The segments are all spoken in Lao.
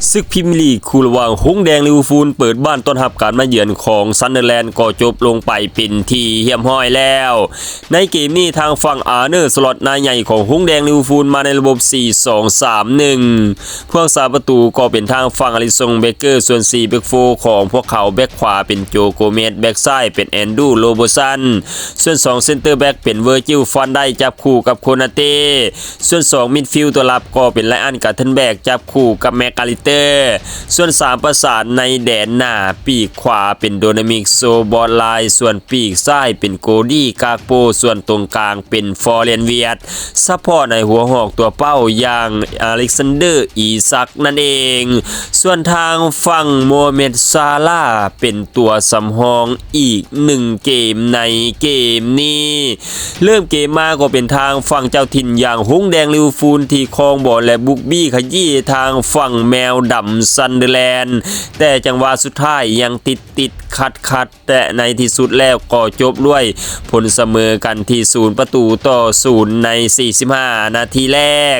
ສຶກພຣີມຍາລີກຄູ່ລະຫວ່າງຫົງແດງລິເວີພູນເປີດບ້ານຕ້ອນຮັບການມາເຢືອນຂອງຊັນເດີແລນກໍຈົບລົງໄປເປັນທີ່ຮຽບຮ້ອຍແລ້ວ. ໃນເກມນີ້ທາງຝັ່ງອາເນີ ສລັອດນາຍໃຫຍ່ຂອງຫົງແດງລິເວີພູນມາໃນລະບົບ ສີ່ສອງສາມໜຶ່ງ ຜູ້ຮັກສາປະຕູກໍເປັນທາງຝັ່ງອາລິຊອງ ເບເກີ ສ່ວນສີ່ແບັກໂຟຂອງພວກເຂົາ ແບັກຂວາເປັນໂຈໂກເມສ ແບັກຊ້າຍເປັນແອນດູ ໂຣເບີດສັນ ສ່ວນສອງເຊັນເຕີແບັກເປັນເວີຈິວ ຟານໄດ ຈັບຄູ່ກັບໂຄນາເຕ ສ່ວນສອງມິດຟິວຕົວລັບກໍເປັນ ໄລອັນ ກາເທິນແບັກ ຈັບຄູ່ກັບ ແມັກອາລິສເຕີ ສ່ວນສາມປະສານໃນແດນໜ້າ ປີກຂວາເປັນໂດນາມິກ ໂຊບອດລາຍ ສ່ວນປີກຊ້າຍເປັນໂກດີ ກາກໂປ ສ່ວນຕົງກາງເປັນ ຟໍເຣນ ວຽດ ຊັບພອດໃນຫົວຫອກຕົວເປົ້າຢ່າງ ອາເລັກຊານເດີ ອີຊັກ ນັ້ນເອງ. ສ່ວນທາງຝັ່ງ ໂມເມັດ ຊາລາ ເປັນຕົວສຳຮອງອີກໜຶ່ງເກມໃນເກມນີ້. ເລີ່ມເກມມາກໍເປັນທາງຝັ່ງເຈົ້າຖິ່ນຢ່າງຫົງແດງລິເວີພູນທີ່ຄອງບອນ ແລະ ບຸກບີ້ຂະຢີ້ທາງຝັ່ງແມວດຳ ຊັນເດີແລນ ແຕ່ຈັງຫວະສຸດທ້າຍຍັງຕິດໆຂັດໆ ແລະ ໃນທີ່ສຸດແລ້ວກໍຈົບດ້ວຍຜົນສະເໝີກັນທີ່ສູນປະຕູຕໍ່ສູນໃນສີ່ສິບຫ້ານາທີແລກ.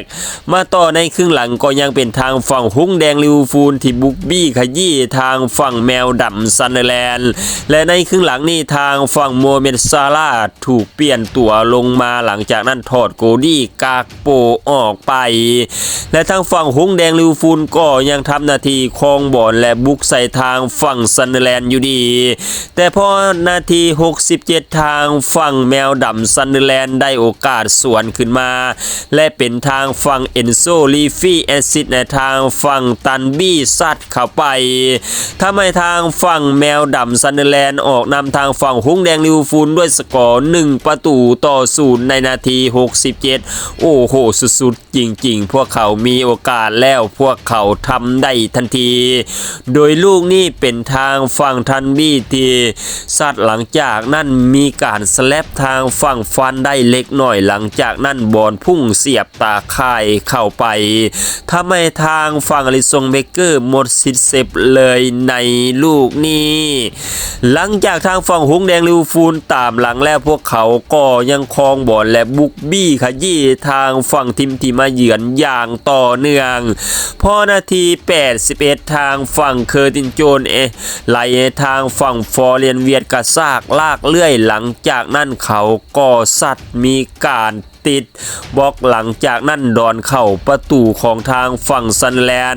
ມາຕໍ່ໃນຄຶ່ງຫຼັງກໍຍັງເປັນທາງຝັ່ງຫົງແດງລິເວີພູນທີ່ບຸກບີ້ຂະຢີ້ທາງຝັ່ງແມວດຳ ຊັນເດີແລນ ແລະ ໃນຄຶ່ງຫຼັງນີ້ທາງຝັ່ງ ໂມເມັດ ຊາລາ ຖືກປ່ຽນຕົວລົງມາ ຫຼັງຈາກນັ້ນຖອດໂກດີ ກາກໂປ ອອກໄປ ແລະ ທາງຝັ່ງຫົງແດງລິເວີພູນກໍຍັງທຳໜ້າທີ່ຄອງບອນ ແລະ ບຸກໃສ່ທາງຝັ່ງ ຊັນເດີແລນ ຢູ່ດີ. ແຕ່ພໍນາທີຫົກສິບເຈັດ ທາງຝັ່ງແມວດຳ ຊັນເດີແລນ ໄດ້ໂອກາດສວນຂຶ້ນມາ ແລະ ເປັນທາງຝັ່ງ ເອັນໂຊ ລີຟີ ແອັດຊິດໃຫ້ທາງຝັ່ງ ຕັນບີ ຊັດເຂົ້າໄປ ທຳໃຫ້ທາງຝັ່ງແມວດຳ ຊັນເດີແລນ ອອກນຳທາງຝັ່ງຫົງແດງລິເວີພູນດ້ວຍສະກໍໜຶ່ງປະຕູຕໍ່ສູນໃນນາທີຫົກສິບເຈັດ. ໂອ້ໂຫ ສຸດໆ ຈິງໆ ພວກເຂົາມີໂອກາດແລ້ວ ພວກເຂົາທຳໄດ້ທັນທີ ໂດຍລູກນີ້ເປັນທາງຝັ່ງ ຕັນບີ ທີ່ຊັດ ຫຼັງຈາກນັ້ນມີການສະແລັບທາງຝັ່ງ ຟານໄດ ເລັກນ້ອຍ ຫຼັງຈາກນັ້ນບອນພຸ້ງສຽບຕາຂ່າຍເຂົ້າໄປ ທຳໃຫ້ທາງຝັ່ງ ອາລິຊອງ ເບເກີ ໝົດສິດເຊັບເລີຍໃນລູກນີ້. ຫຼັງຈາກທາງຝັ່ງຫົງແດງລິເວີພູນຕາມຫຼັງແລ້ວ ພວກເຂົາກໍຍັງຄອງບອນ ແລະ ບຸກບີ້ຂະຢີ້ທາງຝັ່ງທີມທີ່ມາເຢືອນຢ່າງຕໍ່ເນື່ອງ. ພໍນາທີແປດສິບເອັດ ທາງຝັ່ງ ເຄີຕິນ ໂຈນ ເອ ໄລ່ໃຫ້ທາງຝັ່ງ ຟໍເຣນ ວຽດ ກະຊາກລາກເລື່ອຍ ຫຼັງຈາກນັ້ນເຂົາກໍຊັດມີການ ຕິດບລັອກ ຫຼັງຈາກນັ້ນດອນເຂົ້າປະຕູຂອງທາງຝັ່ງ ຊັນເດີແລນ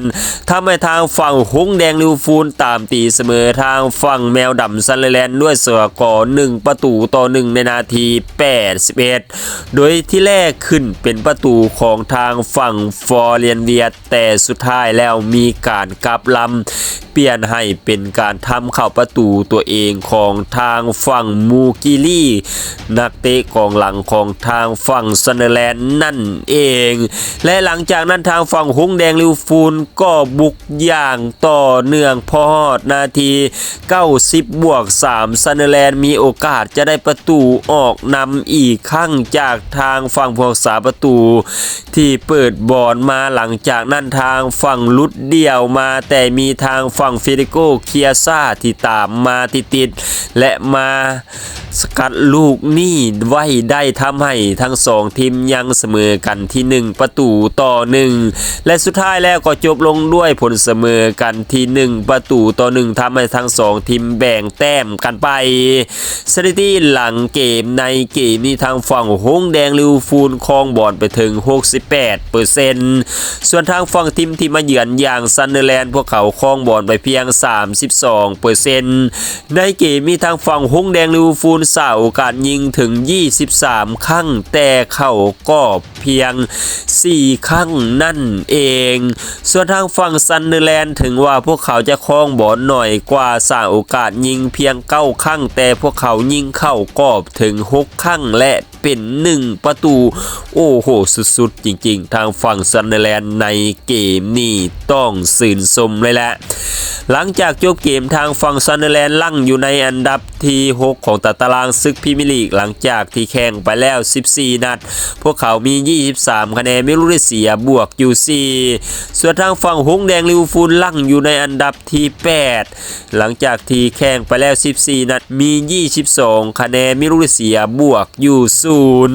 ທຳໃຫ້ທາງຝັ່ງຫົງແດງລິເວີພູນຕາມຕີສະເໝີທາງຝັ່ງແມວດຳ ຊັນເດີແລນ ດ້ວຍສະກໍໜຶ່ງປະຕູຕໍ່ໜຶ່ງໃນນາທີແປດສິບເອັດ ໂດຍທີແລກຂຶ້ນເປັນປະຕູຂອງທາງຝັ່ງ ຟໍເຣນ ວຽດ ແຕ່ສຸດທ້າຍແລ້ວມີການກັບລຳ ປ່ຽນໃຫ້ເປັນການທຳເຂົ້າປະຕູຕົວເອງຂອງທາງຝັ່ງ ມູກີລີ ນັກເຕະກອງຫຼັງຂອງທາງຝັ່ງ ຊັນເດີແລນ ນັ້ນເອງ ແລະ ຫຼັງຈາກນັ້ນທາງຝັ່ງຫົງແດງລິເວີພູນກໍບຸກຢ່າງຕໍ່ເນື່ອງ ພໍຮອດນາທີເກົ້າສິບບວກສາມ ຊັນເດີແລນ ມີໂອກາດຈະໄດ້ປະຕູອອກນຳອີກຄັ້ງຈາກທາງຝັ່ງຜູ້ຮັກສາປະຕູ ທີ່ເປີດບອນມາ ຫຼັງຈາກນັ້ນທາງຝັ່ງຫຼຸດດ່ຽວມາ ແຕ່ມີທາງຝັ່ງ ເຟເດໂກ ເຄຍຊາ ທີ່ຕາມມາຕິດໆ ແລະ ມາສະກັດລູກນີ້ໄວ້ໄດ້ ທຳໃຫ້ທັງສອງທີມຍັງສະເໝີກັນທີ່ໜຶ່ງປະຕູຕໍ່ໜຶ່ງ ແລະ ສຸດທ້າຍແລ້ວກໍຈົບລົງດ້ວຍຜົນສະເໝີກັນທີ່ໜຶ່ງປະຕູຕໍ່ໜຶ່ງ ທຳໃຫ້ທັງສອງທີມແບ່ງແຕ້ມກັນໄປ. ສະຖິຕິຫຼັງເກມໃນເກມນີ້ ທາງຝັ່ງຫົງແດງລິເວີພູນຄອງບອນໄປເຖິງຫົກສິບແປດເປີເຊັນ ສ່ວນທາງຝັ່ງທີມທີ່ມາເຢືອນຢ່າງຊັນເດີແລນ ພວກເຂົາຄອງບອນໄປພຽງສາມສິບສອງເປີເຊັນ. ໃນເກມນີ້ທາງຝັ່ງຫົງແດງລິເວີພູນສ້າງໂອກາດຍິງເຖິງຊາວສາມຄັ້ງ ແຕ່ເຂົ້າກອບ ພຽງສີ່ຄັ້ງນັ້ນເອງ. ສ່ວນທາງຝັ່ງຊັນເດີແລນ ເຖິງວ່າພວກເຂົາຈະຄອງບອນໜ້ອຍກວ່າ ສ້າງໂອກາດຍິງພຽງເກົ້າຄັ້ງ ແຕ່ພວກເຂົາຍິງເຂົ້າກອບເຖິງຫົກຄັ້ງ ແລະ ເປັນໜຶ່ງປະຕູ. ໂອ້ໂຫ ສຸດໆ ຈິງໆ ທາງຝັ່ງຊັນເດີແລນໃນເກມນີ້ຕ້ອງຊື່ນຊົມເລີຍແຫຼະ. ຫຼັງຈາກຈົບເກມ ທາງຝັ່ງຊັນເດີແລນ ລັງຢູ່ໃນອັນດັບທີຫົກຂອງຕາຕະລາງສຶກພຣີມຍາລີກ ຫຼັງຈາກທີ່ແຂ່ງໄປແລ້ວສິບສີ່ນັດ ພວກເຂົາມີຊາວສາມຄະແນນ ມີລູກໄດ້ເສຍບວກຢູ່ສີ່. ສ່ວນທາງຝັ່ງຫົງແດງລິເວີພູນ ລັງຢູ່ໃນອັນດັບທີແປດ ຫຼັງຈາກທີ່ແຂ່ງໄປແລ້ວສິບສີ່ນັດ ມີຊາວສອງຄະແນນ ມີລູກໄດ້ເສຍບວກຢູ່ສູນ.